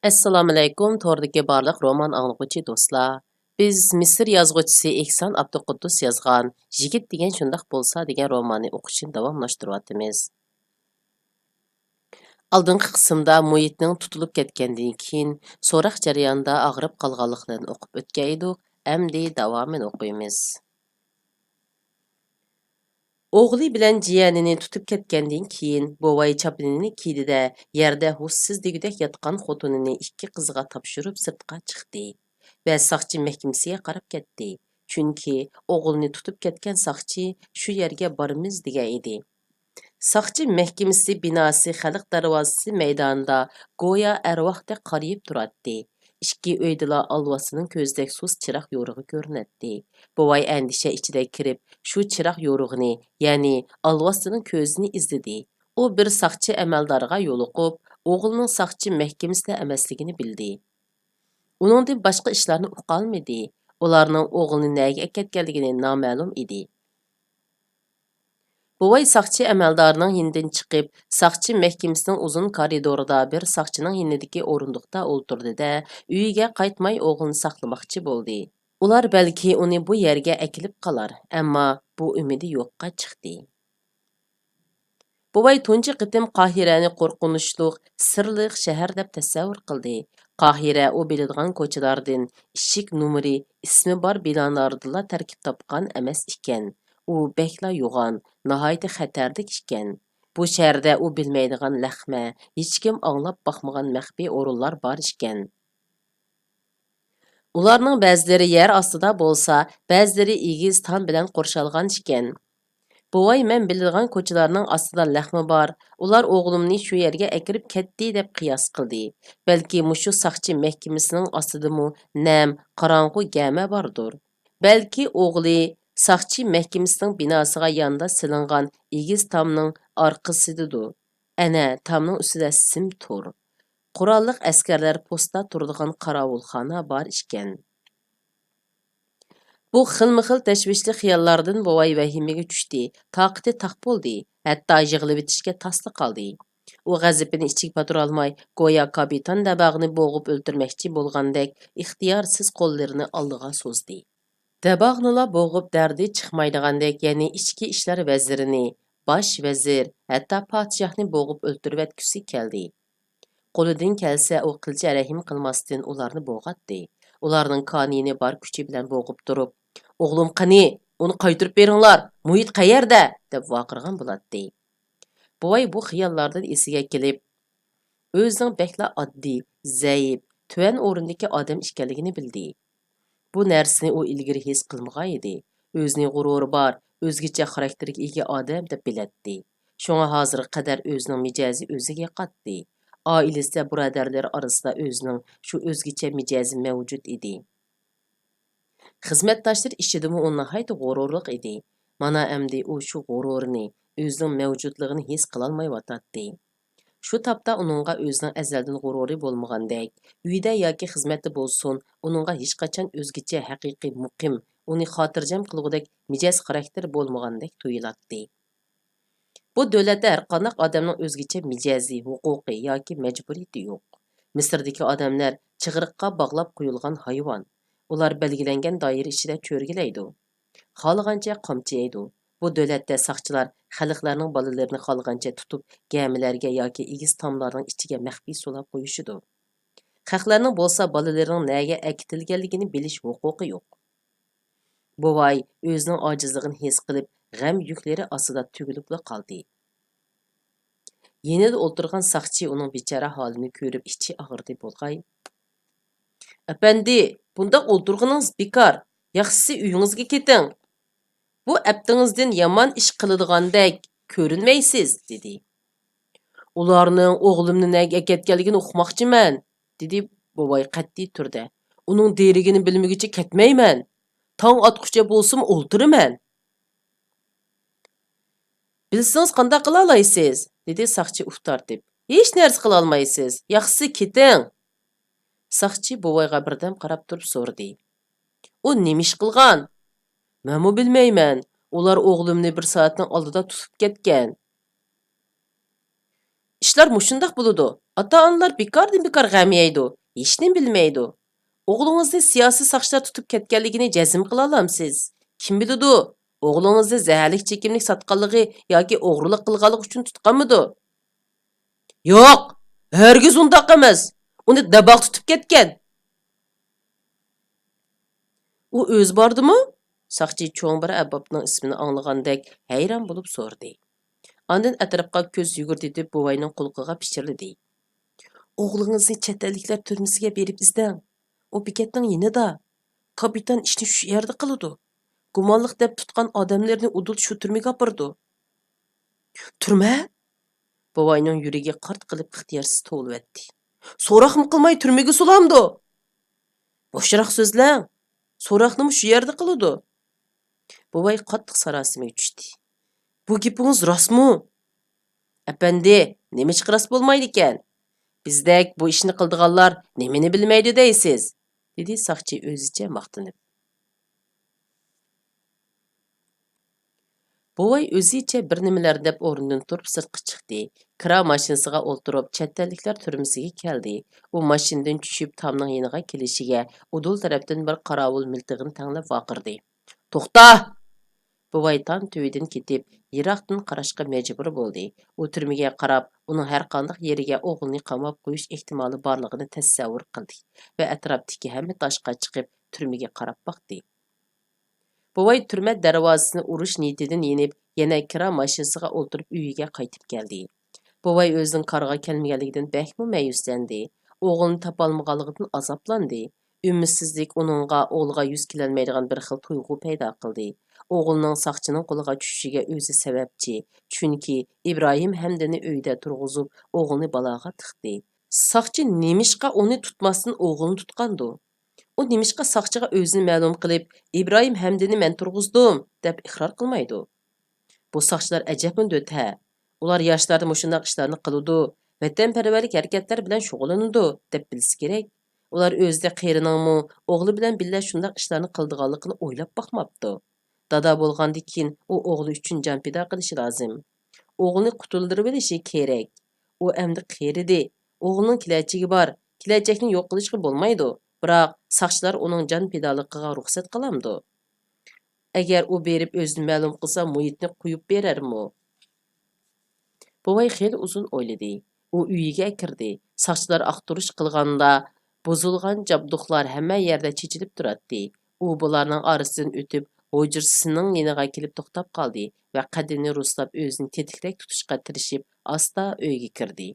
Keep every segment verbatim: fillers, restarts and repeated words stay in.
ئەسسالامۇئەلەيكۇم، توردىكى بارلىق رومان ئاڭلىغۇچى دوستلار. بىز مىسىر يازغۇچىسى ئېھسان ئابدۇقۇددۇس يازغان يىگىت دېگەن شۇنداق بولسا دېگەن روماننى ئوقۇشنى داۋاملاشتۇرۇۋاتىمىز. ئالدىنقى قىسىمدا مۇھىتنىڭ تۇتۇلۇپ كەتكەندىن كېيىن سوراق جەريانىدا ئاغرىپ قالغانلىقلىرىنى ئوقۇپ ئۆتكەن ئىدۇق، ئەمدى داۋامىنى ئوقۇيمىز. ئوغلى بىلەن جىيەنىنى تۇتۇپ كەتكەندىن كېيىن، بوۋاي چاپىنىنى كىيدى-دە، يەردە ھوشسىز دېگۈدەك ياتقان خوتۇنىنى ئىككى قىزىغا تاپشۇرۇپ سىرتقا چىقتى ۋە ساقچى مەھكىمىسىگە قاراپ كەتتى. چۈنكى ئوغلىنى تۇتۇپ كەتكەن ساقچى شۇ يەرگە بارىمىز دېگەن ئىدى. ساقچى مەھكىمىسى بىناسى خەلق دەرۋازىسى مەيدانىدا گويا ئەرۋاھتەك قارىيىپ تۇراتتى. ئىككى ئۆيدىلا ئالۋاستىنىڭ كۆزىدەك سۇس چىراغ يورۇقى كۆرۈنەتتى. بوۋاي ئەندىشە ئىچىدە كىرىپ، شۇ چىراغ يورۇقىنى، يەنى ئالۋاستىنىڭ كۆزىنى ئىزدىدى. ئۇ بىر ساقچى ئەمەلدارغا يولۇقۇپ، ئوغلىنىڭ ساقچى مەھكىمىسىدە ئەمەسلىكىنى بىلدى. ئۇنىڭدىن باشقا ئىشلارنى ئۇقالمىدى. ئۇلارنىڭ ئوغلىنى نەگە ئەكەتكەنلىكىنى نامەلۇم ئىدى. بوۋاي ساقچى ئەمەلدارنىڭ يېنىدىن چىقىپ، ساقچى مەھكىمىسىنىڭ ئۇزۇن كارىدورىدا بىر ساقچىنىڭ يېنىدىكى ئورۇندۇقتا ئولتۇردى-دە، ئۆيىگە قايتماي ئوغلىنى ساقلىماقچى بولدى. ئۇلار بەلكى ئۇنى بۇ يەرگە ئەكېلىپ قالار، ئەمما بۇ ئۈمىدى يوققا چىقتى. بوۋاي تۇنجى قېتىم قاھىرەنى قورقۇنچلۇق، سىرلىق شەھەر دەپ تەسەۋۋۇر قىلدى. قاھىرە ئۇ بىلىدىغان كوچىلاردىن، ئىشىك نومۇرى، ئىسمى بار بىنالاردىنلا تەركىب تاپقان ئەمەس ئىكەن. ئۇ بەكلا يوغان، ناھايىتى خەتەرلىك ئىكەن. بۇ شەھەردە ئۇ بىلمەيدىغان لەخمە، ھېچكىم ئاڭلاپ باقمىغان مەخپىي ئورۇنلار بار ئىكەن. ئۇلارنىڭ بەزىلىرى يەر ئاستىدا بولسا، بەزىلىرى ئېگىز تام بىلەن قورشالغان ئىكەن. بوۋاي مەن بىلىدىغان كوچىلارنىڭ ئاستىدا لەخمە بار، ئۇلار ئوغلۇمنى شۇ يەرگە ئەكىرىپ كەتتى دەپ قىياس قىلدى. بەلكى مۇشۇ ساقچى مەھكىمىسىنىڭ ئاستىدىمۇ نەم، قاراڭغۇ گەمە باردۇر. بەلكى ئوغلى ساقچى مەھكىمىسىنىڭ بىناسىغا ياندا سېلىنغان ئېگىز تامنىڭ ئارقىسىدىدۇ. ئەنە، تامنىڭ ئۈستىدە سىم تور، قوراللىق ئەسكەرلەر پوستتا تۇرىدىغان قاراۋۇلخانا بار ئىكەن. بۇ خىلمۇ خىل تەشۋىشلىك خىياللاردىن بوۋاي ۋەھىمىگە چۈشتى، تاقىتى تاق بولدى، ھەتتا يىغلىۋېتىشكە تاسلا قالدى. ئۇ غەزىپىنى ئىچىگە پاتۇرالماي، گويا كاپىتان دەباغنى بوغۇپ ئۆلتۈرمەكچى بولغاندەك، ئىختىيارسىز قوللىرىنى ئالدىغا سوزدى. دەباغنىلا بوغۇپ دەردى چىقمايدىغاندەك، يەنى ئىچكى ئىشلار ۋەزىرىنى، باش ۋەزىر، ھەتتا پادىشاھنى بوغۇپ ئۆلتۈرۈۋەتكۈسى كەلدى. قولىدىن كەلسە، ئۇ قىلچە رەھىم قىلماستىن ئۇلارنى بوغاتتى. ئۇلارنىڭ كانىيىنى بار كۈچى بىلەن بوغۇپ تۇرۇپ، «ئوغلۇم قېنى؟ ئۇنى قايتۇرۇپ بېرىڭلار! مۇھىت قەيەردە؟» دەپ ۋارقىرىغان بولاتتى. بوۋاي بۇ خىياللاردىن ئېسىگە كېلىپ، ئۆزىنىڭ بەكلا ئاددىي، زەئىپ، تۆۋەن ئورۇندىكى ئادەم ئىكەنلىكىنى بىلدى. بۇ نەرسىنى ئۇ ئىلگىرى ھېس قىلمىغان ئىدى. ئۆزىنى غۇرۇرى بار، ئۆزگىچە خاراكتېرگە ئىگە ئادەم دەپ بىلەتتى. شۇڭا ھازىرغا قەدەر ئۆزىنىڭ مىجەزى ئۆزىگە ياقاتتى. ئائىلىسىدە، بۇرادەرلىرى ئارىسىدا ئۆزىنىڭ شۇ ئۆزگىچە مىجەزى مەۋجۇت ئىدى. خىزمەتداشلىرى ئىچىدىمۇ ئۇ ناھايىتى غۇرۇرلۇق ئىدى. مانا ئەمدى ئۇ شۇ غۇرۇرىنى، ئۆزىنىڭ مەۋجۇتلۇقىنى ھېس قىلالمايۋاتاتتى. شۇ تاپتا ئۇنىڭغا ئۆزىنىڭ ئەزەلدىن غۇرۇرى بولمىغاندەك، ئۆيدە ياكى خىزمەتتە بولسۇن، ئۇنىڭغا ھېچقاچان ئۆزگىچە ھەقىقىي مۇقىم، ئۇنى خاتىرجەم قىلغۇدەك مىجەز خاراكتېر بولمىغاندەك تۇيۇلاتتى. بۇ دۆلەتتە ھەرقانداق ئادەمنىڭ ئۆزگىچە مىجەزى، ھوقۇقى ياكى مەجبۇرىيىتى يوق. مىسىردىكى ئادەملەر چىغرىققا باغلاپ قويۇلغان ھايۋان. ئۇلار بەلگىلەنگەن دائىرە ئىچىدە چۆرگىلەيدۇ. خالىغانچە قامچا يەيدۇ. بۇ دۆلەتتە ساقچىلار خەلقلەرنىڭ بالىلىرىنى خالىغانچە تۇتۇپ، گەمىلەرگە ياكى ئېگىز تاملارنىڭ ئىچىگە مەخپىي سولاپ قويۇشىدۇ. خەقلەرنىڭ بولسا بالىلىرىنىڭ نەگە ئەكېتىلگەنلىكىنى بىلىش ھوقۇقى يوق. بوۋاي ئۆزىنىڭ ئاجىزلىقىنى ھېس قىلىپ، غەم يۈكلىرى ئاستىدا تۈگۈلۈپلا قالدى. يېنىدا ئولتۇرغان ساقچى ئۇنىڭ بىچارە ھالىنى كۆرۈپ ئىچى ئاغرىدى بولغاي. «ئەپەندى، بۇنداق ئولتۇرغىنىڭىز بىكار، ياخشىسى ئۆيىڭىزگە كېتىڭ. بۇ ئەپتىڭىزدىن يامان ئىش قىلىدىغاندەك كۆرۈنمەيسىز» دېدى. «ئۇلارنىڭ ئوغلۇمنى نەگە ئەكەتكەنلىكىنى ئۇقماقچىمەن» دېدى بوۋاي قەتئىي تۈردە. «ئۇنىڭ دېرىكىنى بىلمىگۈچە كەتمەيمەن. تاڭ ئاتقۇچە بولسىمۇ ئولتۇرىمەن.» «بىلسىڭىز قانداق قىلالايسىز؟» دېدى ساقچى ئۇھ تارتىپ. «ھېچ نەرسە قىلالمايسىز. ياخشىسى كېتىڭ.» ساقچى بوۋايغا بىردەم قاراپ تۇرۇپ سورىدى. «ئۇ نېمە ئىش قىلغان؟» «مەنمۇ بىلمەيمەن. ئۇلار ئوغلۇمنى بىر سائەتنىڭ ئالدىدا تۇتۇپ كەتكەن.» «ئىشلار مۇشۇنداق بولىدۇ. ئاتا-ئانىلار بىكاردىن بىكار غەم يەيدۇ، ھېچنېمە بىلمەيدۇ. ئوغلىڭىزنى سىياسىي ساقچىلار تۇتۇپ كەتكەنلىكىنى جەزم قىلالامسىز؟ كىم بىلىدۇ، ئوغلىڭىزنى زەھەرلىك چېكىملىك ساتقانلىقى ياكى ئوغرىلىق قىلغانلىقى ئۈچۈن تۇتقانمىدۇ؟ ياق، ھەرگىز ئۇنداق ئەمەس. ئۇنى دەباغ تۇتۇپ كەتكەن. ئۇ ئۆزى باردىمۇ؟ ساقچى چوڭ بىر ئەربابنىڭ ئىسمىنى ئاڭلىغاندەك ھەيران بولۇپ سورىدى. ئاندىن ئەتراپقا كۆز يۈگۈرتۈۋېتىپ بوۋاينىڭ قۇلىقىغا پىچىرلىدى. ئوغلىڭىزنى چەت ئەللىكلەر تۈرمىسىگە بېرىپ ئىزدەڭ. ئۇ بېكەتنىڭ يېنىدا. كاپىتان ئىشنى شۇ يەردە قىلىدۇ. گۇمانلىق دەپ تۇتقان ئادەملىرىنى ئۇدۇل شۇ تۈرمىگە ئاپىرىدۇ. تۈرمە؟ بوۋاينىڭ يۈرىكى قارت قىلىپ ئىختىيارسىز توۋلىۋەتتى. سوراقمۇ قىلماي تۈرمىگە سولامدۇ؟ بوشراق سۆزلەڭ. سوراقنىمۇ شۇ يەردە قىلىدۇ. بوۋاي قاتتىق ساراسىمىگە چۈشتى. بۇ گېپىڭىز راستمۇ؟ ئەپەندى، نېمىشقا راست بولمايدىكەن؟ بىزدەك بۇ ئىشنى قىلىدىغانلار نېمىنى بىلمەيدۇ دەيسىز؟ دېدى ساقچى ئۆزىچە ماختىنىپ. بوۋاي ئۆزىچە بىر نېمىلەر دەپ ئورنىدىن تۇرۇپ سىرتقا چىقتى. كىرا ماشىنىسىغا ئولتۇرۇپ چەت ئەللىكلەر تۈرمىسىگە كەلدى. ئۇ ماشىنىدىن چۈشۈپ تامنىڭ يېنىغا كېلىشىگە ئۇدۇل تەرەپتىن بىر قاراۋۇل مىلتىقىنى تەڭلەپ ۋارقىرىدى. توختا! بوۋاي تام تۈۋىدىن كېتىپ، يىراقتىن قاراشقا مەجبۇر بولدى. ئۇ تۈرمىگە قاراپ، ئۇنىڭ ھەرقانداق يېرىگە ئوغلىنى قاماپ قويۇش ئېھتىمالى بارلىقىنى تەسەۋۋۇر قىلدى ۋە ئەتراپتىكى ھەممە تاشقا چىقىپ، تۈرمىگە قاراپ باقتى. بوۋاي تۈرمە دەرۋازىسىنى ئۇرۇش نىيىتىدىن يېنىپ، يەنە كىرا ماشىنىسىغا ئولتۇرۇپ ئۆيىگە قايتىپ كەلدى. بوۋاي ئۆزىنىڭ كارغا كەلمىگەنلىكىدىن بەكمۇ مەيۈسلەندى. ئوغلىنى تاپالمىغانلىقىدىن ئازابلاندى. ئۈمىدسىزلىك ئۇنىڭغا ئوغلىغا يۈز كېلەلمەيدىغان بىر خىل تۇيغۇ پەيدا قىلدى. ئوغلىنىڭ ساقچىنىڭ قولىغا چۈشۈشىگە ئۆزى سەۋەبچى، چۈنكى ئىبراھىم ھەمدىنى ئۆيدە تۇرغۇزۇپ، ئوغلىنى بالاغا تىقتى. ساقچى نېمىشقا ئۇنى تۇتماستىن ئوغلىنى تۇتقاندۇ؟ ئۇ نېمىشقا ساقچىغا ئۆزىنى مەلۇم قىلىپ، «ئىبراھىم ھەمدىنى مەن تۇرغۇزدۇم» دەپ ئىقرار قىلمايدۇ؟ بۇ ساقچىلار ئەجەبمۇ دۆت ھە! ئۇلار ياشلاردا مۇشۇنداق ئىشلارنى قىلىدۇ، ۋەتەنپەرۋەرلىك ھەرىكەتلەر بىلەن شۇغۇللىنىدۇ، دەپ بىلسە كېرەك. ئۇلار ئۆزىدە قېرىنىڭمۇ ئوغلى بىلەن بىللە شۇنداق ئىشلارنى قىلىدىغانلىقىنى ئويلاپ باقماپتۇ. دادا بولغاندىن كېيىن ئۇ ئوغلى ئۈچۈن جان پىدا قىلىشى لازىم. ئوغلىنى قۇتۇلدۇرۇۋېلىشى كېرەك. ئۇ ئەمدى قېرىدى. ئوغلىنىڭ كېلەچىكى بار. كېلەچەكنى يوق قىلىشقا بولمايدۇ. بىراق ساقچىلار ئۇنىڭ جان پىدالىقىغا رۇخسەت قىلامدۇ؟ ئەگەر ئۇ بېرىپ ئۆزىنى مەلۇم قىلسا، مۇھىتنى قويۇپ بېرەرمۇ؟ بوۋاي خېلى ئۇزۇن ئويلىدى. ئۇ ئۆيىگە كىردى. ساقچىلار ئاختۇرۇش قىلغاندا، بۇزۇلغان جابدۇقلار ھەممە يەردە چېچىلىپ تۇراتتى. ئۇ بۇلارنىڭ ئارىسىدىن ئۆتۈپ، ھۇجرىسىنىڭ يېنىغا كېلىپ توختاپ قالدى ۋە قەددىنى رۇسلاپ، ئۆزىنى تېتىكرەك تۇتۇشقا تىرىشىپ، ئاستا ئۆيگە كىردى.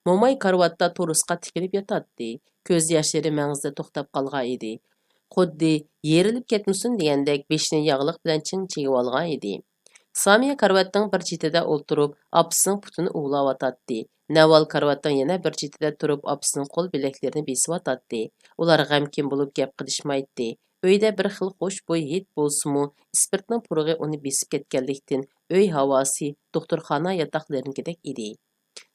موماي كارىۋاتتا تورۇسقا تىكىلىپ ياتاتتى. كۆز ياشلىرى مەڭزىدە توختاپ قالغان ئىدى. خۇددى يېرىلىپ كەتمىسۇن دېگەندەك بېشىنى ياغلىق بىلەن چىڭ چىگىۋالغان ئىدى. سامىيە كارىۋاتنىڭ بىر چېتىدە ئولتۇرۇپ، ئاپىسىنىڭ پۇتىنى ئۇۋۇلاۋاتاتتى. نەۋال كارىۋاتنىڭ يەنە بىر چېتىدە تۇرۇپ، ئاپىسىنىڭ قول بىلەكلىرىنى بېسىۋاتاتتى. ئۇلار غەمكىن بولۇپ گەپ قىلىشمايتتى. ئۆيدە بىر خىل خۇشبۇي ھىد بولسىمۇ، ئىسپىرتنىڭ پۇرىقى ئۇنى بېسىپ كەتكەنلىكتىن، ئۆي ھاۋاسى دوختۇرخانا ياتاقلىرىنىڭكىدەك ئىدى.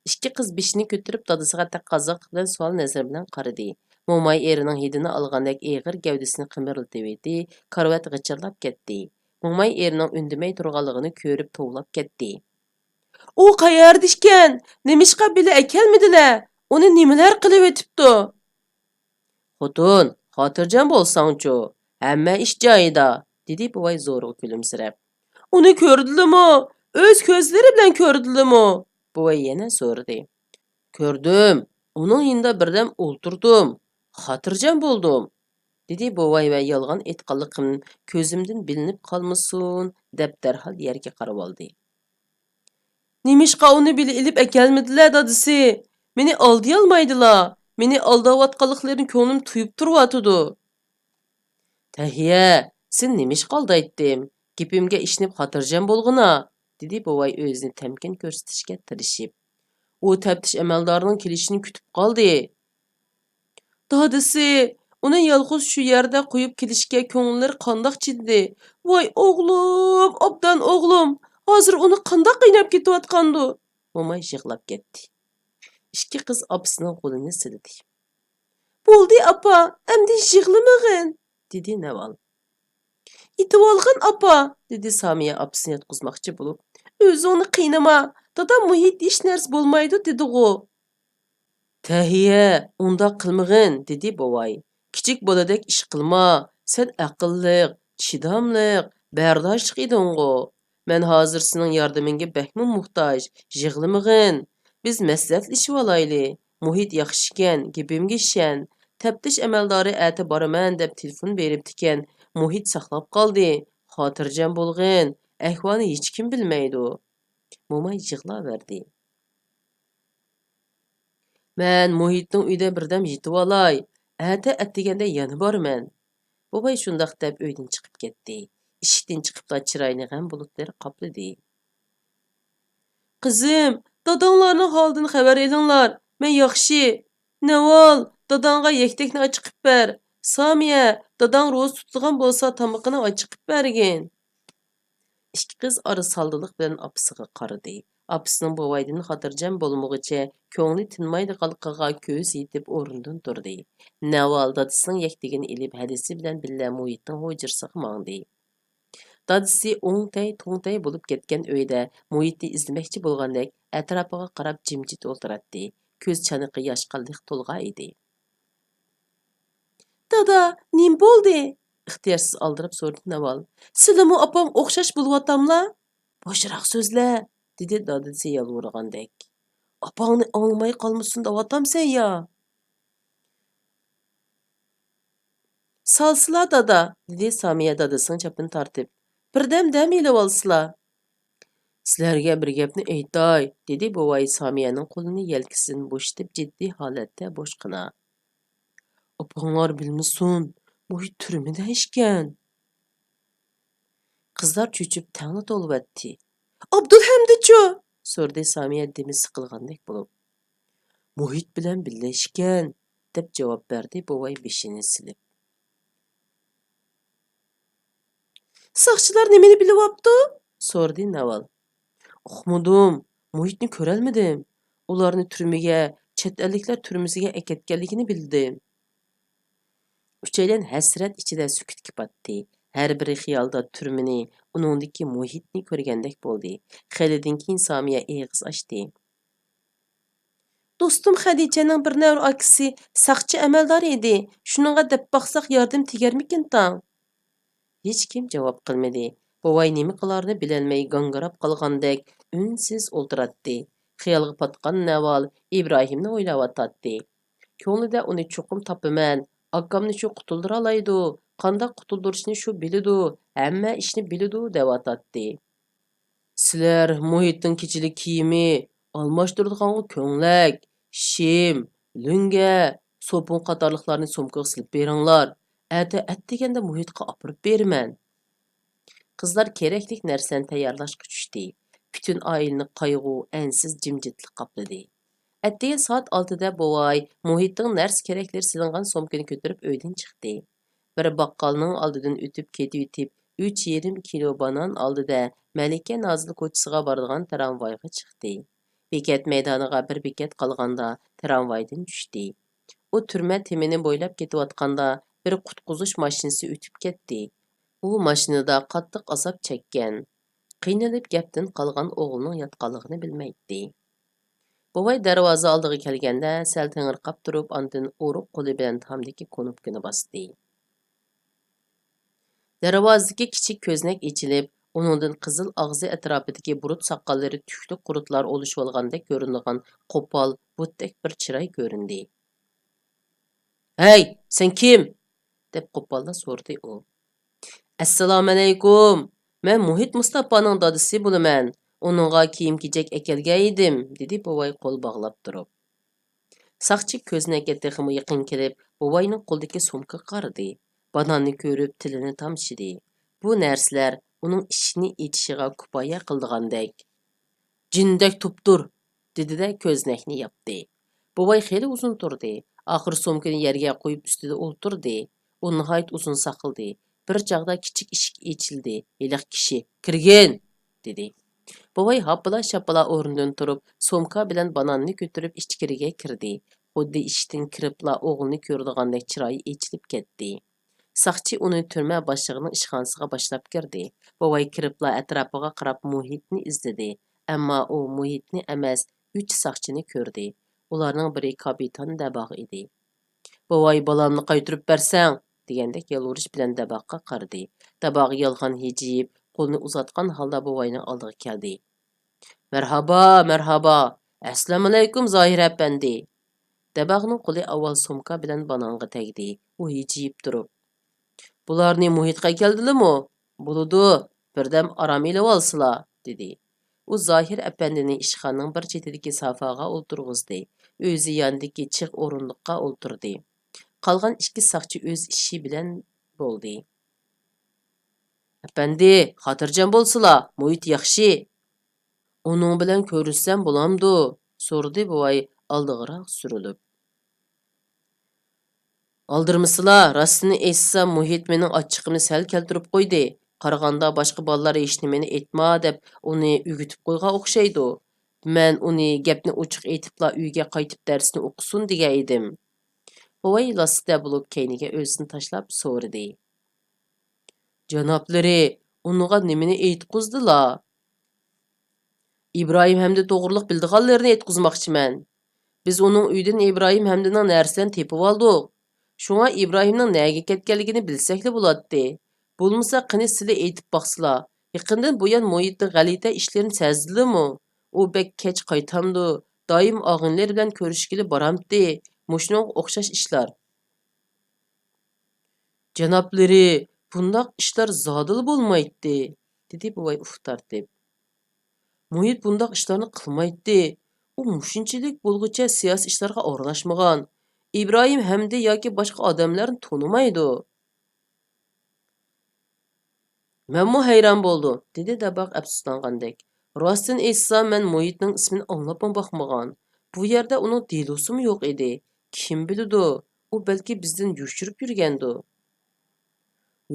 ئىككى قىز بېشىنى كۆتۈرۈپ دادىسىغا تەققاززاقلىق بىلەن سوئال نەزىرى بىلەن قارىدى. موماي ئېرىنىڭ ھىدىنى ئالغاندەك ئېغىر گەۋدىسىنى قىمىرلىتىۋىدى، كارىۋات غىچىرلاپ كەتتى. موماي ئېرىنىڭ ئۈندىمەي تۇرغانلىقىنى كۆرۈپ توۋلاپ كەتتى. ئۇ قەيەردە ئىكەن؟ نېمىشقا بىللە ئەكەلمىدىلە؟ ئۇنى نېمىلەر قىلىۋېتىپتۇ؟ خوتۇن، خاتىرجەم بولساڭچۇ، ھەممە ئىش جايىدا، دېدى بوۋاي زورىغا كۈلۈمسىرەپ. ئۇنى كۆردىلىمۇ؟ ئۆز كۆزلىرى بىلەن كۆردىلىمۇ؟ بوۋاي يەنە سورىدى. كۆردۈم، ئۇنىڭ يېنىدا بىردەم ئولتۇردۇم، خاتىرجەم بولدۇم، دېدى بوۋاي ۋە يالغان ئېيتقانلىقىم كۆزۈمدىن بىلىنىپ قالمىسۇن، دەپ دەرھال يەرگە قارىۋالدى. نېمىشقا ئۇنى بىللە ئېلىپ ئەكەلمىدىلە، دادىسى؟ مېنى ئالدىيالمايدىلا. مېنى ئالداۋاتقانلىقلىرىنى كۆڭلۈم تۇيۇپ تۇرۇۋاتىدۇ. تەھىيە، سېنى نېمىشقا ئالدايتتىم؟ گېپىمگە ئىشىنىپ خاتىرجەم بولغىنا، دېدى بوۋاي ئۆزىنى تەمكىن كۆرسىتىشكە تىرىشىپ. ئۇ تەپتىش ئەمەلدارىنىڭ كېلىشىنى كۈتۈپ قالدى. دادىسى ئۇنى يالغۇز شۇ يەردە قويۇپ كېلىشكە كۆڭۈللىرى قانداق چىدىدى؟ ۋاي ئوغلۇم، ئوبدان ئوغلۇم، ھازىر ئۇنى قانداق قىيناپ كېتىۋاتقاندۇ؟ موماي يىغلاپ كەتتى. ئىككى قىز ئاپىسىنىڭ غولىنى سىلىدى. بولدى ئاپا، ئەمدى يىغلىمىغىن، دېدى نەۋال. يېتىۋالغىن ئاپا، دېدى سامىيە ئاپىسىنى ياتقۇزماقچى بولۇپ. ئۆزۈڭنى قىينىما، دادام مۇھىت ھېچ نەرسە بولمايدۇ دېدىغۇ. «تەھىيە، ئۇنداق قىلمىغىن!» دېدى بوۋاي. «كىچىك بالىدەك ئىش قىلما. سەن ئەقىللىق، چىداملىق، بەرداشلىق ئىدىڭغۇ. مەن ھازىر سېنىڭ ياردىمىڭگە بەكمۇ موھتاج. يىغلىمىغىن. بىز مەسلىھەتلىشىۋالايلى. مۇھىت ياخشىكەن، گېپىمگە ئىشەن. تەپتىش ئەمەلدارى ئەتە بارىمەن دەپ تېلېفون بېرىپتىكەن. مۇھىت ساقلاپ قالدى. خاتىرجەم بولغىن. ئەھۋالنى ھېچكىم بىلمەيدۇ.» موماي يىغلاۋەردى. «مەن مۇھىتنىڭ ئۆيىدە بىردەم يېتىۋالاي، ئەتە ئەتىگەندە يەنە بارىمەن.» بوۋاي شۇنداق دەپ ئۆيدىن چىقىپ كەتتى. ئىشىكتىن چىقىپلا چىرايىنى غەم بۇلۇتلىرى قاپلىدى. «قىزىم، داداڭلارنىڭ ھالىدىن خەۋەر ئېلىڭلار، مەن ياخشى. نەۋال، داداڭغا يەكتەكنى ئاچىقىپ بەر. سامىيە، داداڭ روزا تۇتىدىغان بولسا تامىقىنى ئاچىقىپ بەرگىن.» ئىككى قىز ئارا سالدىلىق بىلەن ئاپىسىغا قارىدى. ئاپىسىنىڭ بوۋايدىن خاتىرجەم بولمىغۇچە كۆڭلى تىنمايدىغانلىقىغا كۆزى يېتىپ ئورنىدىن تۇردى. نەۋال دادىسىنىڭ يەكتىكىنى ئېلىپ ھەدىسى بىلەن بىللە مۇھىتنىڭ ھۇجرىسىغا ماڭدى. دادىسى ئوڭتەي توڭتەي بولۇپ كەتكەن ئۆيدە مۇھىتنى ئىزدىمەكچى بولغاندەك ئەتراپىغا قاراپ جىمجىت ئولتۇراتتى. كۆز چانىقى ياشقا لىق تولغان ئىدى. «دادا، نېمە بولدى؟» ئىختىيارسىز ئالدىراپ سورىدى ناۋال. «سىلىمۇ ئاپام ئوخشاش بولۇۋاتاملا؟» «بوشراق سۆزلە!» دېدى دادىسى يالۋۇرغاندەك. «ئاپاڭنى ئاڭلىماي قالمىسۇن دەۋاتامسەن يا؟» «سالسىلا، دادا!» دېدى سامىيە دادىسىنىڭ چاپىنى تارتىپ. «بىردەم دەم ئېلىۋالسىلا.» «سىلەرگە بىر گەپنى ئېيتاي،» دېدى بوۋاي سامىيەنىڭ قولىنى يەلكىسىدىن بوشىتىپ جىددىي ھالەتتە بوشقىنا. «ئاپاڭلار بىلمىسۇن، مۇھىت تۈرمىدە ئىكەن.» قىزلار چۆچۈپ تەڭلا توۋلىۋەتتى. «ئابدۇلھەمدىچۇ؟» سورىدى سامىيە دېمى سىقىلغاندەك بولۇپ. «مۇھىت بىلەن بىللە ئىكەن،» دەپ جاۋاب بەردى بوۋاي بېشىنى سېلىپ. «ساقچىلار نېمىنى بىلىۋاپتۇ؟» سورىدى ناۋال. «ئۇقمىدىم، مۇھىتنى كۆرەلمىدىم. ئۇلارنى تۈرمىگە، چەت ئەللىكلەر تۈرمىسىگە ئەكەتكەنلىكىنى بىلدىم.» ئۈچەيلەن ھەسرەت ئىچىدە سۈكۈتكە پاتتى. ھەر بىرى خىيالىدا تۈرمىنى، ئۇنىڭدىكى مۇھىتنى كۆرگەندەك بولدى. خېلىدىن كېيىن سامىيە ئېغىز ئاچتى. «دوستۇم خەدىچەنىڭ بىر نەۋرە ئاكىسى ساقچى ئەمەلدارى ئىدى. شۇنىڭغا دەپ باقساق ياردىمى تېگەرمىكىن تاڭ.» ھېچكىم جاۋاب قىلمىدى. بوۋاي نېمە قىلارىنى بىلەلمەي گاڭگىراپ قالغاندەك ئۈنسىز ئولتۇراتتى. خىيالغا پاتقان نەۋال ئىبراھىمنى ئويلاۋاتاتتى. كۆڭلىدە ئۇنى چوقۇم تاپىمەن، ئاكامنى شۇ قۇتۇلدۇرالايدۇ، قانداق قۇتۇلدۇرۇشنى شۇ بىلىدۇ، ھەممە ئىشنى بىلىدۇ دەۋاتاتتى. سىلەر مۇھىتنىڭ كېچىلىك كىيىمى، ئالماشتۇرىدىغانغا كۆڭلەك، شىم، لۆڭگە، سوپۇن قاتارلىقلارنى سومكىغا سېلىپ بېرىڭلار. ئەتە ئەتىگەندە مۇھىتقا ئاپىرىپ بېرىمەن. قىزلار كېرەكلىك نەرسىلەرنى تەييارلاشقا چۈشتى. پۈتۈن ئائىلىنى قايغۇ، ئەنسىز جىمجىتلىق قاپلىدى. ئەتىگەن سائەت ئالتىدە بوۋاي مۇھىتنىڭ نەرسە كېرەكلىرى سېلىنغان سومكىنى كۆتۈرۈپ ئۆيدىن چىقتى. بىر باققالنىڭ ئالدىدىن ئۆتۈپ كېتىۋېتىپ، ئۈچ يېرىم كىلو بانان ئالدى-دە، مەلىكە نازىل كوچىسىغا بارىدىغان تىرامۋايغا چىقتى. بېكەت مەيدانىغا بىر بېكەت قالغاندا تىرامۋايدىن چۈشتى. ئۇ تۈرمە تېمىنى بويلاپ كېتىۋاتقاندا، بىر قۇتقۇزۇش ماشىنىسى ئۆتۈپ كەتتى. ئۇ ماشىنىدا قاتتىق ئازاب چەككەن، قىينىلىپ گەپتىن قالغان ئوغلىنىڭ ياتقانلىقىنى بىلمەيتتى. بوۋاي دەرۋازا ئالدىغا كەلگەندە سەل تېڭىرقاپ تۇرۇپ، ئاندىن ئورۇق قولى بىلەن تامدىكى كۇنۇپكىنى باستى. دەرۋازىدىكى كىچىك كۆزنەك ئېچىلىپ، ئۇنىڭدىن قىزىل ئاغزى ئەتراپىدىكى بۇرۇت ساقاللىرى تۈكلۈك قۇرتلار ئولىشىۋالغاندەك كۆرۈنىدىغان قوپال، بۇتتەك بىر چىراي كۆرۈندى. «ھەي، سەن كىم؟» دەپ قوپاللا سورىدى ئۇ. «ئەسسالامۇئەلەيكۇم، مەن مۇھىت مۇستاپانىڭ دادىسى بولىمەن. ئۇنىڭغا كىيىم-كېچەك ئەكەلگەن ئىدىم،» دېدى بوۋاي قول باغلاپ تۇرۇپ. ساقچى كۆزنەككە تېخىمۇ يېقىن كېلىپ، بوۋاينىڭ قولىدىكى سومكىغا قارىدى. باناننى كۆرۈپ تىلىنى تامشىدى. بۇ نەرسىلەر ئۇنىڭ ئىشىكنى ئېچىشىغا كۇپايە قىلىدىغاندەك. «جىندەك تۇپتۇر!» دېدى-دە، كۆزنەكنى ياپتى. بوۋاي خېلى ئۇزۇن تۇردى. ئاخىرى سومكىنى يەرگە قويۇپ، ئۈستىدە ئولتۇردى. ئۇ ناھايىتى ئۇزۇن ساقلىدى. بىر چاغدا كىچىك ئىشىك ئېچىلدى. ھېلىقى كىشى: «كىرگىن!» دېدى. بوۋاي ھاپپىلا-شاپپىلا ئورنىدىن تۇرۇپ، سومكا بىلەن باناننى كۆتۈرۈپ ئىچكىرىگە كىردى. خۇددى ئىشىكتىن كىرىپلا ئوغلىنى كۆرىدىغاندەك چىرايى ئېچىلىپ كەتتى. ساقچى ئۇنى تۈرمە باشلىقىنىڭ ئىشخانىسىغا باشلاپ كىردى. بوۋاي كىرىپلا ئەتراپىغا قاراپ مۇھىتنى ئىزدىدى. ئەمما ئۇ مۇھىتنى ئەمەس، ئۈچ ساقچىنى كۆردى. ئۇلارنىڭ بىرى كاپىتان دەباغ ئىدى. «بوۋاي، بالامنى قايتۇرۇپ بەرسەڭ!» دېگەندەك يالۋۇرۇش بىلەن دەباغقا قارىدى. دەباغ يالغان ھىجىيىپ، قولىنى ئۇزاتقان ھالدا بوۋاينىڭ ئالدىغا كەلدى. «مەرھابا، مەرھابا! ئەسسالامۇئەلەيكۇم، زاھىر ئەپەندى!» دەباغنىڭ قولى ئاۋۋال سومكا بىلەن بانانغا تەگدى. ئۇ ھىجىيىپ تۇرۇپ، «بۇلارنى مۇھىتقا ئەكەلدىلىمۇ؟ بولىدۇ، بىردەم ئارام ئېلىۋالسىلا!» دېدى. ئۇ زاھىر ئەپەندىنى ئىشخانىنىڭ بىر چېتىدىكى سافاغا ئولتۇرغۇزدى. ئۆزى ياندىكى چىغ ئورۇندۇققا ئولتۇردى. قالغان ئىككى ساقچى ئۆز ئىشى بىلەن بولدى. «ئەپەندى، خاتىرجەم بولسىلا، مۇھىت ياخشى.» «ئۇنىڭ بىلەن كۆرۈشسەم بولامدۇ؟» سورىدى بوۋاي ئالدىغىراق سۈرۈلۈپ. «ئالدىرىمىسىلا، راستىنى ئېيتسام، مۇھىت مېنىڭ ئاچچىقىمنى سەل كەلتۈرۈپ قويدى. قارىغاندا باشقا بالىلار ھېچنېمىنى ئېيتما دەپ ئۇنى ئۆگىتىپ قويغان ئوخشايدۇ. مەن ئۇنى گەپنى ئوچۇق ئېيتىپلا ئۆيگە قايتىپ دەرسنى ئوقۇسۇن دېگەن ئىدىم.» بوۋاي لاسسىدە بولۇپ كەينىگە ئۆزىنى تاشلاپ سورىدى. «جانابلىرى ئۇنىڭغا نېمىنى ئېيتقۇزدىلا؟» «ئىبراھىم ھەمدە توغرۇلۇق بىلىدىغانلىرىنى ئېيتقۇزماقچىمەن. بىز ئۇنىڭ ئۆيىدىن ئىبراھىم ھەمدىنىڭ نەرسىلىرىنى تېپىۋالدۇق. شۇڭا ئىبراھىمنىڭ نەگە كەتكەنلىكىنى بىلسەكلا بولاتتى. بولمىسا قېنى سىلى ئېيتىپ باقسىلا، يېقىندىن بۇيان مۇھىتنىڭ غەلىتە ئىشلىرىنى سەزدىلىمۇ؟ ئۇ بەك كەچ قايتامدۇ، دائىم ئاغىنىلىرى بىلەن كۆرۈشكىلى بارامتى؟ مۇشۇنىڭغا ئوخشاش ئىشلار.» «جانابلىرى، بۇنداق ئىشلار زادىلا بولمايتتى،» دېدى بوۋاي ئۇھ تارتىپ. «مۇھىت بۇنداق ئىشلارنى قىلمايتتى. ئۇ مۇشۇنچىلىك بولغۇچە سىياسىي ئىشلارغا ئارىلاشمىغان. ئىبراھىم ھەمدى ياكى باشقا ئادەملەرنى تونۇمايدۇ.» «مەنمۇ ھەيران بولدۇم،» دېدى دەباغ ئەپسۇسلانغاندەك. «راستىنى ئېيتسام، مەن مۇھىتنىڭ ئىسمىنى ئاڭلاپمۇ باقمىغان. بۇ يەردە ئۇنىڭ دېلوسىمۇ يوق ئىدى. كىم بىلىدۇ، ئۇ بەلكى بىزدىن يوشۇرۇپ يۈرگەندۇ.»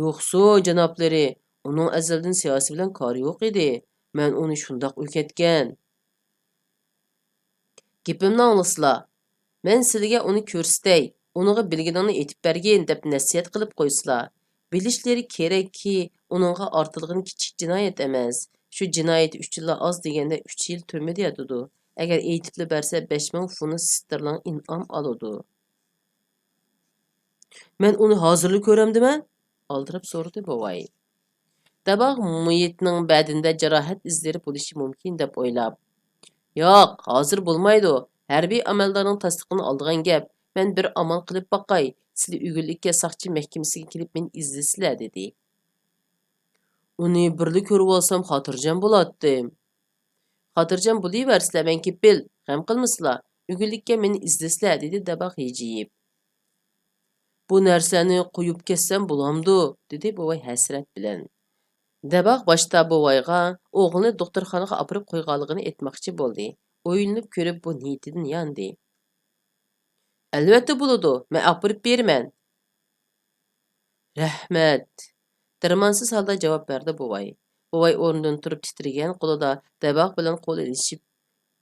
«يوقسۇ، جانابلىرى، ئۇنىڭ ئەزەلدىن سىياسىي بىلەن كارى يوق ئىدى. مەن ئۇنى شۇنداق ئۆگەتكەن.» «گېپىمنى ئاڭلىسىلا. مەن سىلىگە ئۇنى كۆرسىتەي، ئۇنىڭغا بىلگىنىڭنى ئېيتىپ بەرگىن دەپ نەسىھەت قىلىپ قويسىلا. بىلىشلىرى كېرەككى، ئۇنىڭغا ئارتىلغىنى كىچىك جىنايەت ئەمەس. شۇ جىنايىتى ئۈچۈنلا ئاز دېگەندە ئۈچ يىل تۈرمىدە ياتىدۇ. ئەگەر ئېيتىپلا بەرسە، بەش مىڭ فۇنت ستېرلىڭ ئىنئام ئالىدۇ.» «مەن ئۇنى ھازىرلا كۆرەمدىمەن؟» ئالدىراپ سورىدى بوۋاي. دەباغ مۇھىتنىڭ بەدىنىدە جاراھەت ئىزلىرى بولۇشى مۇمكىن دەپ ئويلاپ، «ياق، ھازىر بولمايدۇ. ھەربىي ئەمەلدارنىڭ تەستىقىنى ئالىدىغان گەپ. مەن بىر ئامال قىلىپ باقاي، سىلى ئۆگۈنلۈككە ساقچى مەھكىمىسىگە كېلىپ مېنى ئىزدىسىلە،» دېدى. «ئۇنى بىرلا كۆرۈۋالسام خاتىرجەم بولاتتىم.» «خاتىرجەم بولۇۋەرسىلە، مەن كېپىل، غەم قىلمىسىلا. ئۆگۈنلۈككە مېنى ئىزدىسىلە،» دېدى دەباغ ھىجىيىپ. «بۇ نەرسەنى قويۇپ كەتسەم بولامدۇ؟» دېدى بوۋاي ھەسرەت بىلەن. دەباغ باشتا بوۋايغا ئوغلىنى دوختۇرخانىغا ئاپىرىپ قويغانلىقىنى ئېيتماقچى بولدى. ئويلىنىپ كۆرۈپ بۇ نىيىتىدىن ياندى. «ئەلۋەتتە بولىدۇ، مەن ئاپىرىپ بېرىمەن.» «رەھمەت!» دەرمانسىز ھالدا جاۋاب بەردى بوۋاي. بوۋاي ئورنىدىن تۇرۇپ تىترىگەن قولىدا دەباغ بىلەن قول ئېلىشىپ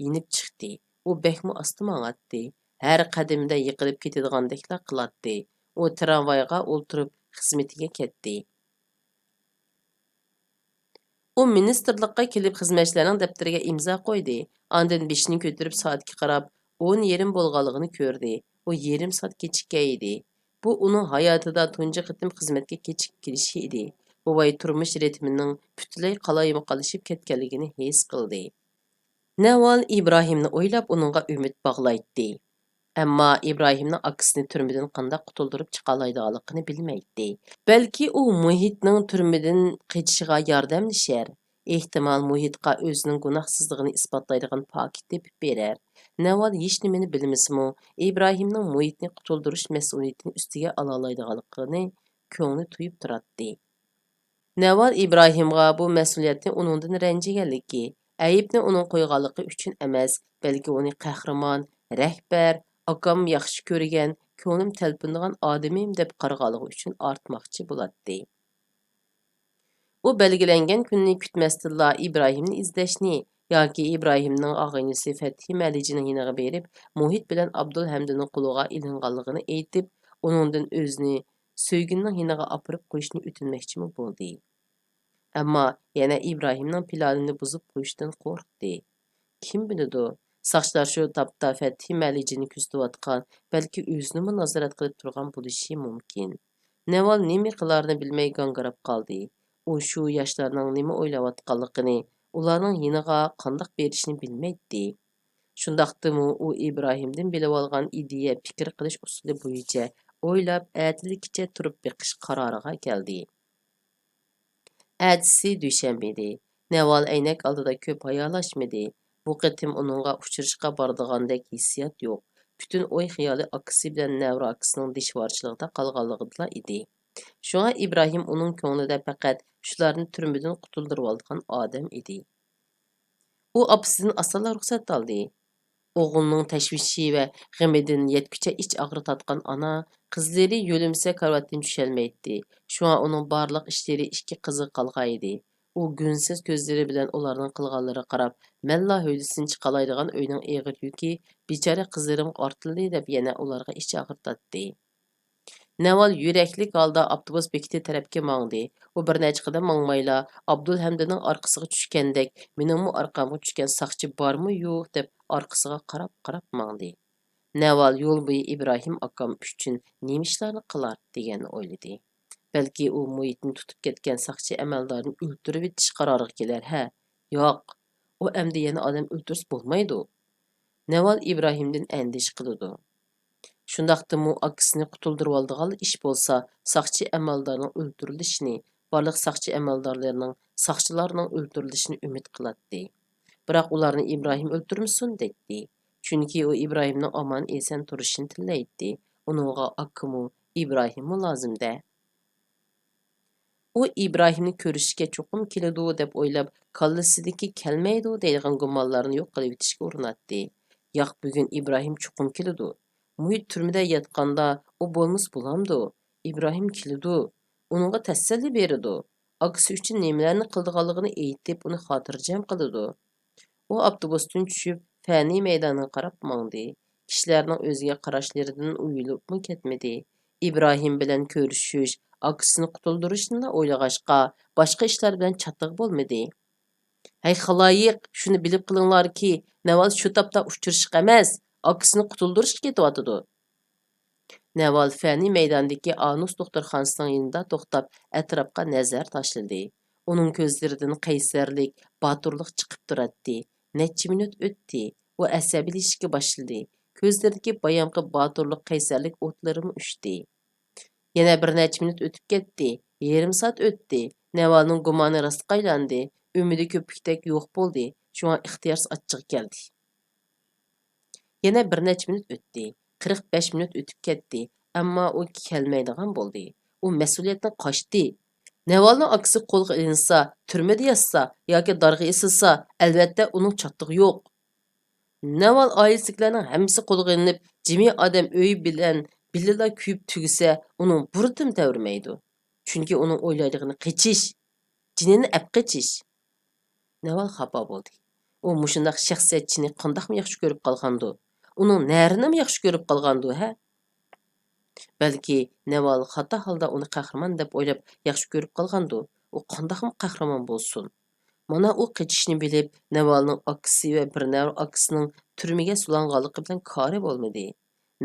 يېنىپ چىقتى. ئۇ بەكمۇ ئاستا ماڭاتتى. ھەر قەدىمىدە يىقىلىپ كېتىدىغاندەكلا قىلاتتى. ئۇ تىرامۋايغا ئولتۇرۇپ خىزمىتىگە كەتتى. ئۇ مىنىستىرلىققا كېلىپ خىزمەتچىلەرنىڭ دەپتىرىگە ئىمزا قويدى. ئاندىن بېشىنى كۆتۈرۈپ سائەتكە قاراپ ئون يېرىم بولغانلىقىنى كۆردى. ئۇ يېرىم سائەت كېچىككەن ئىدى. بۇ ئۇنىڭ ھاياتىدا تۇنجى قېتىم خىزمەتكە كېچىكىپ كېلىشى ئىدى. بوۋاي تۇرمۇش رىتمىنىڭ پۈتۈنلەي قالايمىقانلىشىپ كەتكەنلىكىنى ھېس قىلدى. نەۋال ئىبراھىمنى ئويلاپ ئۇنىڭغا ئۈمىد باغلايتتى. ئەمما ئىبراھىمنىڭ ئاكىسىنى تۈرمىدىن قانداق قۇتۇلدۇرۇپ چىقالايدىغانلىقىنى بىلمەيتتى. بەلكى ئۇ مۇھىتنىڭ تۈرمىدىن قېچىشىغا ياردەملىشەر. ئېھتىمال، مۇھىتقا ئۆزىنىڭ گۇناھسىزلىقىنى ئىسپاتلايدىغان پاكىت تېپىپ بېرەر. نەۋال ھېچنېمىنى بىلمىسىمۇ، ئىبراھىمنىڭ مۇھىتنى قۇتۇلدۇرۇش مەسئۇلىيىتىنى ئۈستىگە ئالالايدىغانلىقىنى كۆڭلى تۇيۇپ تۇراتتى. نەۋال ئىبراھىمغا بۇ مەسئۇلىيەتنى ئۇنىڭدىن رەنجىگەنلىكى، ئەيىبنى ئۇنىڭ قويغانلىقى ئۈچۈن ئەمەس، بەلكى ئۇنى قەھرىمان، رەھبەر، ئاكام ياخشى كۆرگەن، كۆڭلۈم تەلپۈنىدىغان ئادىمىم دەپ قارىغانلىقى ئۈچۈن ئارتماقچى بولاتتى. ئۇ بەلگىلەنگەن كۈننى كۈتمەستىنلا ئىبراھىمنى ئىزدەشنى ياكى ئىبراھىمنىڭ ئاغىنىسى فەتھى مەلىجىنىڭ يېنىغا بېرىپ، مۇھىت بىلەن ئابدۇل ھەمدىنىڭ قولىغا ئېلىنغانلىقىنى ئېيتىپ، ئۇنىڭدىن ئۆزىنى سۆيگىنىنىڭ يېنىغا ئاپىرىپ قويۇشنى ئۆتۈنمەكچىمۇ بولدى. ئەمما يەنە ئىبراھىمنىڭ پىلانىنى بۇزۇپ قويۇشتىن قورقتى. كىم بىلىدۇ، ساقچىلار شۇ تاپتا فەتھى مەلىجىنى كۆزىتىۋاتقان، بەلكى ئۆزىنىمۇ نازارەت قىلىپ تۇرغان بولۇشى مۇمكىن. نەۋال نېمە قىلارىنى بىلمەي گاڭگىراپ قالدى. ئۇ شۇ ياشلارنىڭ نېمە ئويلاۋاتقانلىقىنى، ئۇلارنىڭ يېنىغا قانداق بېرىشنى بىلمەيتتى. شۇنداقتىمۇ ئۇ ئىبراھىمدىن بىلىۋالغان ئىدىيە، پىكىر قىلىش ئۇسۇلى بويىچە ئويلاپ، ئەتىلىككىچە تۇرۇپ بېقىش قارارىغا كەلدى. ئەتىسى دۈشەنبە ئىدى. نەۋال ئەينەك ئالدىدا كۆپ ھايالاشمىدى. بۇ قېتىم ئۇنىڭغا ئۇچرىشىشقا بارىدىغاندەك ھېسسىيات يوق. پۈتۈن ئوي-خىيالى ئاكىسى بىلەن نەۋرە ئاكىسىنىڭ دىشۋارچىلىقىدا قالغانلىقىدىلا ئىدى. شۇڭا ئىبراھىم ئۇنىڭ كۆڭلىدە پەقەت شۇلارنى تۈرمىدىن قۇتۇلدۇرۇۋالىدىغان ئادەم ئىدى. ئۇ ئاپىسىدىن ئاسانلا رۇخسەت ئالدى. ئوغلىنىڭ تەشۋىشى ۋە غېمىدىن يەتكۈچە ئىچ ئاغرىتاتقان ئانا، قىزلىرى يۆلىمىسە كارىۋاتتىن چۈشەلمەيتتى. شۇڭا ئۇنىڭ بارلىق ئىشلىرى ئىككى قىزىغا قالغانىدى. ئۇ گۈلسىز كۆزلىرى بىلەن ئۇلارنىڭ قىلغانلىرىغا قاراپ، مەنلا ھۆددىسىدىن چىقالايدىغان ئۆينىڭ ئېغىر يۈكى بىچارە قىزلىرىمغا ئارتىلدى دەپ يەنە ئۇلارغا ئىچ ئاغرىتاتتى. نەۋال يۈرەكلىك ھالدا ئاپتوبۇس بېكىتى تەرەپكە ماڭدى. ئۇ بىر نەچچە قەدەم ماڭمايلا، ئابدۇلھەمدىنىڭ ئارقىسىغا چۈشكەندەك، مېنىڭمۇ ئارقامغا چۈشكەن ساقچى بارمۇ يوق دەپ ئارقىسىغا قاراپ-قاراپ ماڭدى. نەۋال يول بويى ئىبراھىم ئاكام ئۈچۈن نېمە ئىشلارنى قىلار دېگەننى ئويلىدى. بەلكى ئۇ مۇھىتنى تۇتۇپ كەتكەن ساقچى ئەمەلدارنى ئۆلتۈرۈۋېتىش قارارىغا كېلەر، ھە؟ ياق، ئۇ ئەمدى يەنە ئادەم ئۆلتۈرسە بولمايدۇ. نەۋال ئىبراھىمدىن ئەندىشە قىلىدۇ. شۇنداقتىمۇ ئاكىسىنى قۇتۇلدۇرۇۋالىدىغانلا ئىش بولسا، ساقچى ئەمەلدارنىڭ ئۆلتۈرۈلۈشىنى، بارلىق ساقچى ئەمەلدارلىرىنىڭ، ساقچىلارنىڭ ئۆلتۈرۈلۈشىنى ئۈمىد قىلاتتى. بىراق ئۇلارنى ئىبراھىم ئۆلتۈرمىسۇن دەيتتى. چۈنكى ئۇ ئىبراھىمنىڭ ئامان-ئېسەن تۇرۇشىنى تىلەيتتى. ئۇنىڭغا ئاكىمۇ، ئىبراھىممۇ لازىم-دە. ئۇ ئىبراھىمنى كۆرۈشۈشكە چوقۇم كېلىدۇ دەپ ئويلاپ، كاللىسىدىكى كەلمەيدۇ دەيدىغان گۇمانلارنى يوق قىلىۋېتىشكە ئۇرۇناتتى. ياق، بۈگۈن ئىبراھىم چوقۇم كېلىدۇ. مۇھىت تۈرمىدە ياتقاندا ئۇ بولمىسا بولامدۇ؟ ئىبراھىم كېلىدۇ. ئۇنىڭغا تەسەللى بېرىدۇ. ئاكىسى ئۈچۈن نېمىلەرنى قىلىدىغانلىقىنى ئېيتىپ، ئۇنى خاتىرجەم قىلىدۇ. ئۇ ئاپتوبۇستىن چۈشۈپ، فەنى مەيدانىغا قاراپ ماڭدى. كىشىلەرنىڭ ئۆزىگە قاراشلىرىدىن ئۇيىلىپمۇ كەتمىدى. ئىبراھىم بىلەن كۆرۈشۈش، ئاكىسىنى قۇتۇلدۇرۇشنىلا ئويلىغاچقا، باشقا ئىشلار بىلەن چاتىقى بولمىدى. ھەي خالايىق، شۇنى بىلىپ قېلىڭلاركى، نەۋال شۇ تاپتا ئۇچرىشىشقا ئەمەس، ئاكىسىنى قۇتۇلدۇرۇشقا كېتىۋاتىدۇ. نەۋال فەنى مەيدانىدىكى ئانۇس دوختۇرخانىسىنىڭ يېنىدا توختاپ، ئەتراپقا نەزەر تاشلىدى. ئۇنىڭ كۆزلىرىدىن قەيسەرلىك، باتۇرلۇق چىقىپ تۇراتتى. نەچچە مىنۇت ئۆتتى. ئۇ ئەسەبىيلىشىشكە باشلىدى. كۆزلىرىدىكى بايامقى باتۇرلۇق، قەيسەرلىك ئوتلىرىمۇ ئۆچتى. يەنە بىر نەچچە مىنۇت ئۆتۈپ كەتتى. يېرىم سائەت ئۆتتى. نەۋالنىڭ گۇمانى راستقا ئايلاندى. ئۈمىدى كۆپۈكتەك يوق بولدى. شۇڭا ئىختىيارسىز ئاچچىقى كەلدى. يەنە بىر نەچچە مىنۇت ئۆتتى. قىرىق بەش مىنۇت ئۆتۈپ كەتتى. ئەمما ئۇ كەلمەيدىغان بولدى. ئۇ مەسئۇلىيەتتىن قاچتى. نەۋالنىڭ ئاكىسى قولغا ئېلىنسا، تۈرمىدە ياتسا ياكى دارغا ئېسىلسا، ئەلۋەتتە ئۇنىڭ چاتىقى يوق. نەۋال ئائىلىسىدىكىلەرنىڭ ھەممىسى قولغا ئېلىنىپ، جىمى ئادەم ئۆيى بىلەن بىللىلا كۆيۈپ تۈگىسە، ئۇنىڭ بۇرۇتىمۇ تەۋرىمەيدۇ. چۈنكى ئۇنىڭ ئويلايدىغىنى قېچىش، جېنىنى ئەپ قېچىش. نەۋال خاپا بولدى. ئۇ مۇشۇنداق شەخسىيەتچىنى قانداقمۇ ياخشى كۆرۈپ قالغاندۇ؟ ئۇنىڭ نەرىنىمۇ ياخشى كۆرۈپ قالغاندۇ، ھە؟ بەلكى نەۋال خاتا ھالدا ئۇنى قەھرىمان دەپ ئويلاپ ياخشى كۆرۈپ قالغاندۇ؟ ئۇ قانداقمۇ قەھرىمان بولسۇن؟ مانا ئۇ قېچىشنى بىلىپ، نەۋالنىڭ ئاكىسى ۋە بىر نەۋرە ئاكىسىنىڭ تۈرمىگە سولانغانلىقى بىلەن كارى بولمىدى.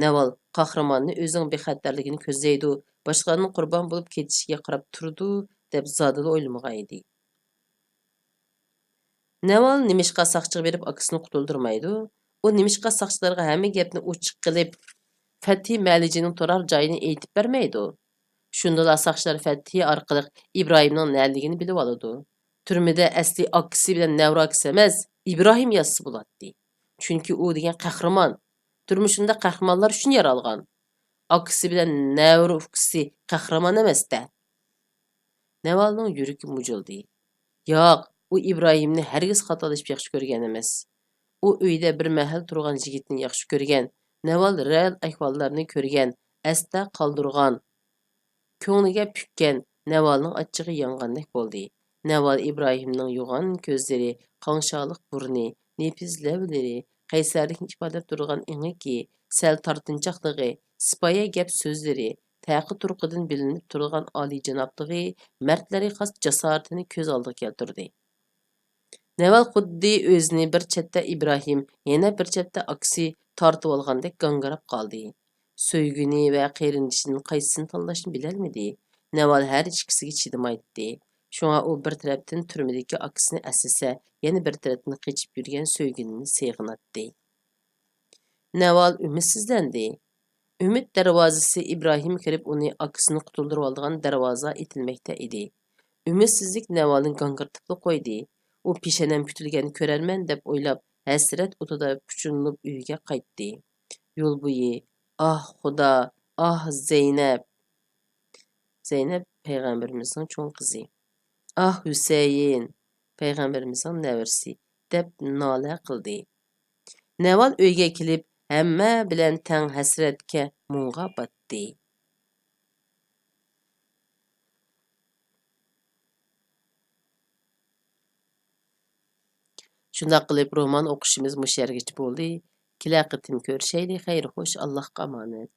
نەۋال قەھرىماننى ئۆزىنىڭ بىخەتەرلىكىنى كۆزلەيدۇ، باشقىلارنىڭ قۇربان بولۇپ كېتىشىگە قاراپ تۇرىدۇ، دەپ زادىلا ئويلىمىغان ئىدى. نەۋال نېمىشقا ساقچىغا بېرىپ ئاكىسىنى قۇتۇلدۇرمايدۇ؟ ئۇ نېمىشقا ساقچىلارغا ھەممە گەپنى ئوچۇق قىلىپ، فەتھى مەلىجىنىڭ تۇرار جايىنى ئېيتىپ بەرمەيدۇ؟ شۇندىلا ساقچىلار فەتھى ئارقىلىق ئىبراھىمنىڭ نەدىلىكىنى بىلىۋالىدۇ. تۈرمىدە ئەسلى ئاكىسى بىلەن نەۋرە ئاكىسى ئەمەس، ئىبراھىم ياتسا بولاتتى. چۈنكى ئۇ دېگەن قەھرىمان. تۇرمۇشىدا قەھرىمانلار ئۈچۈن يارالغان. ئاكىسى بىلەن نەۋرە ئۇكىسى قەھرىمان ئەمەستە. نەۋالنىڭ يۈرىكى مۇجۇلدى. ياق، ئۇ ئىبراھىمنى ھەرگىز خاتالىشىپ ياخشى كۆرگەن ئەمەس. ئۇ ئۆيدە بىر مەھەل تۇرغان يىگىتنى ياخشى كۆرگەن، نەۋال رېئال ئەھۋاللارنى كۆرگەن، ئەستە قالدۇرغان. كۆڭلىگە پۈككەن، نەۋالنىڭ ئاچچىقى يانغاندەك بولدى. نەۋال ئىبراھىمنىڭ يوغان كۆزلىرى، قاڭشارلىق بۇرنى، نېپىز لەۋلىرى، قەيسەرلىكنى ئىپادىلەپ تۇرىدىغان ئېڭىكى، سەل تارتىنچاقلىقى، سىپايە گەپ سۆزلىرى، تەقى-تۇرقىدىن بىلىنىپ تۇرىدىغان ئالىيجانابلىقى، مەردلەرگە خاس جاسارىتىنى كۆز ئالدىغا كەلتۈردى. نەۋال خۇددى ئۆزىنى بىر چەتتە ئىبراھىم، يەنە بىر چەتتە ئاكىسى تارتىۋالغاندەك گاڭگىراپ قالدى. سۆيگىنى ۋە قېرىندىشىدىن قايسىسىنى تاللاشنى بىلەلمىدى. نەۋال ھەر ئىككىسىگە چىدىمايتتى. شۇڭا ئۇ بىر تەرەپتىن تۈرمىدىكى ئاكىسىنى ئەسلىسە، يەنە بىر تەرەپتىن قېچىپ يۈرگەن سۆيگىنىنى سېغىناتتى. نەۋال ئۈمىدسىزلەندى. ئۈمىد دەرۋازىسى ئىبراھىم كىرىپ ئۇنى ئاكىسىنى قۇتۇلدۇرۇۋالىدىغان دەرۋازا ئېتىلمەكتە ئىدى. ئۈمىدسىزلىك نەۋالنى گاڭگىرىتىپلا قويدى. ئۇ پېشەنەم كۈتۈلگەننى كۆرەرمەن دەپ ئويلاپ، ھەسرەت ئوتىدا پۇچۇنۇپ ئۆيىگە قايتتى. يول بويى، «ئاھ، خۇدا! ئاھ، زەينەپ!» زەينەپ پەيغەمبىرىمىزنىڭ چوڭ قىزى. «ئاھ، ھۈسەيىن! پەيغەمبىرىمىزنىڭ نەۋرىسى!» دەپ نالە قىلدى. نەۋال ئۆيگە كېلىپ، ھەممە بىلەن تەڭ ھەسرەتكە، مۇڭغا پاتتى. شۇنداق قىلىپ، رومان ئوقۇشىمىز مۇشۇ يەرگىچە بولدى. كېلەر قېتىم كۆرۈشەيلى. خەير خوش، ئاللاھقا ئامانەت.